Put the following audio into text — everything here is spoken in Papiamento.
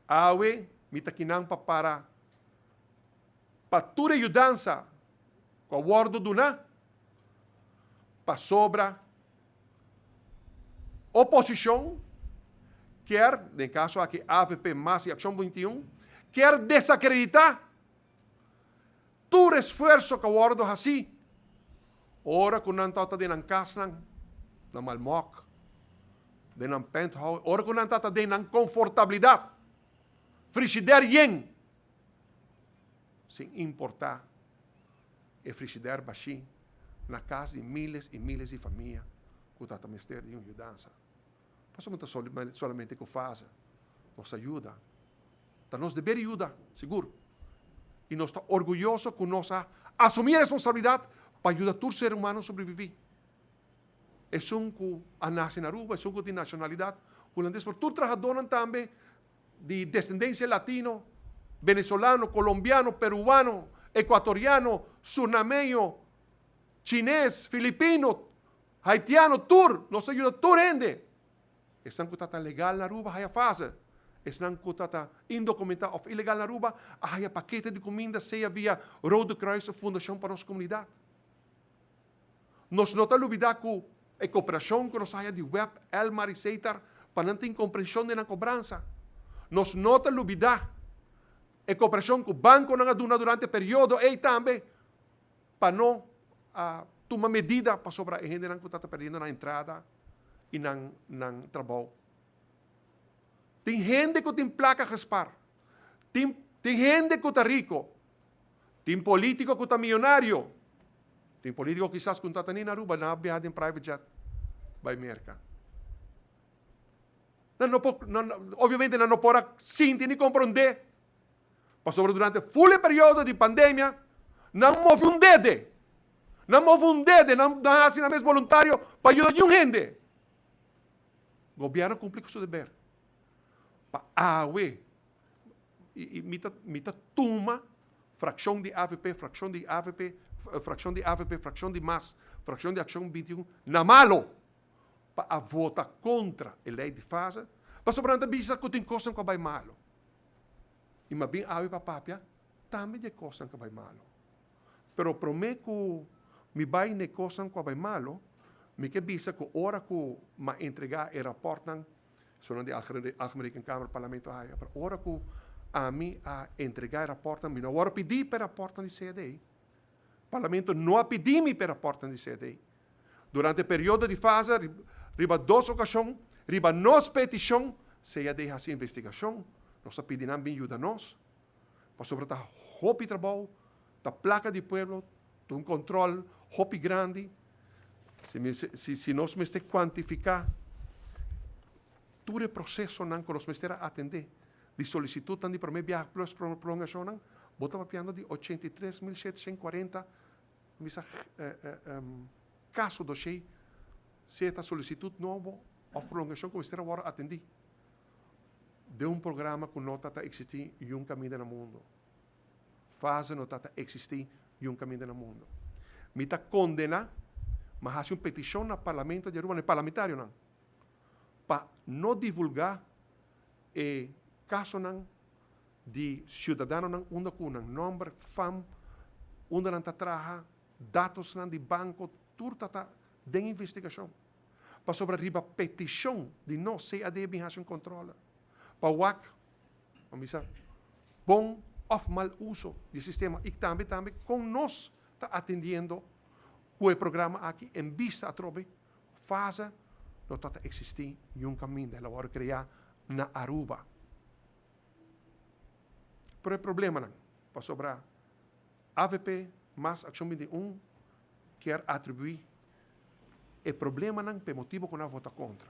Awe, mi ta akinan pa para pa tur yudansa ku a wòrdu duná pasobra oposishon kier, den kaso aki AVP, MAS i Akshon 21, kier desakreditá tur esfuerso ku a wòrdu hasí ora ku nan tabata den nan kasnan na Malmok, den nan penthouse, ora ku nan tabata den nan konfortabilidat, frishider yen, sin importá e frishider bashí na kas di miles i miles di famia ku tabata mester di un yudansa. Pasobra no ta solamente ku fase nos a yuda, ta nos deber yuda, sigur. I nos ta orguyoso ku nos a asumí e responsabilidat pa yuda tur ser humano sobreviví. Esun ku a nase na Aruba, esun ku tin nashonalidat hulandes, pero tur trahadónan tambe di desendensia latino, venezolano, kolombiano, peruano, ekuatoriano, surnameño, chines, filipino, haitiano, tur, nos a yuda tur hende. Esnan ku ta legal na Aruba haya fase. Esnan ku ta indokumentá òf ilegal na Aruba a haya pakete di kuminda sea via Rode Kruis òf Fundashon pa Nos Komunidat. Nos no ta lubidá ku e koperashon ku nos haya di web, Elmar i Setar pa nan tin komprenshon den nan kobransa. Nos no ta lubidá e koperashon ku bankonan a duna durante e periodo ei tambe pa no a tuma medida pasobra e hendenan ku ta ta perdiendo nan entrada i nan nan trabou. Tin hende ku tin plaka gespar. Tin tin hende ku ta riko. Tin polítiko ku ta miyonario. Tin polítiko kisas ku no ta ni na Aruba, nan a biaha den private jet bai Merka. Nan no por, nan, obviamente nan no por a sinti ni komprondé. Pasobra durante ful e periodo di pandemia, nan move un dede. Nan move un dede, nan, nan hasi nan mes boluntario pa yuda niun hende. Gobièrnu a kumpli ku su deber. Pa awe, i, i mi ta, mi ta tuma Frakshon di avp, frakshon di avp, frakshon di avp, frakshon di mas, frakshon di Akshon 21, na malo pa a vota kontra e lei di fase, pasobra nan ta bisa ku tin kosnan ku a bai malo. I m'a bin awe pa papia tambe di e kosnan ku a bai malo. Pero promé ku mi bai na e kosnan ku a bai malo, mi ke bisa ku ora ku m'a entregá e rapòrtnan Sonan di Algemene Rekenkamer, Parlamento a haya. Pero ora ku ami a entregá e rapòrtnan, mi no a wòrdu pidí pa e rapòrtnan di CAD. Parlamento no a pidí mi pa e rapòrtnan di CAD. Durante e periodo di fase, riba dos okashon, riba nos petishon, CAD hasi investigashon. Nos a pidi nan bin yuda nos, pasobra ta hopi trabou, ta plaka di pueblo, ta un kòntròl hopi grandi. Si nos mester kuantifiká tur e prosesonan ku nos mester a atendé di solisitutnan di promé biaha plus prolongashonnan, bo ta papiando di 83.740 bisa kaso doshé, sea ta solisitut nobo òf prolongashon ku mester a wòrdu atendí den un programa ku no ta ta eksistí yun kaminda na mundu. Fase no ta ta eksistí yun kaminda na mundu. Mi ta kondená, m'a hasi un petishon na Parlamento di Aruba, na e parlamentarionan, pa no divulgá e kasonan di siudadanonan unda ku nan nòmber, fam, unda nan ta traha, datosnan di banko, tur ta ta den investigashon. Pasobra riba petishon di nos CAD a bin hasi un kòntròle pa wak Bo bisa bon òf mal uso di e sistema i tambe tambe kon nos ta atendiendo ku e programa aki en bista atrobe fase no ta ta eksistí niun kaminda. El a wòrdu kreá na Aruba. Pero e problemanan pasobra avp mas Akshon 21 kier atribuí e problemanan pa e motibu ku nan a vota kontra.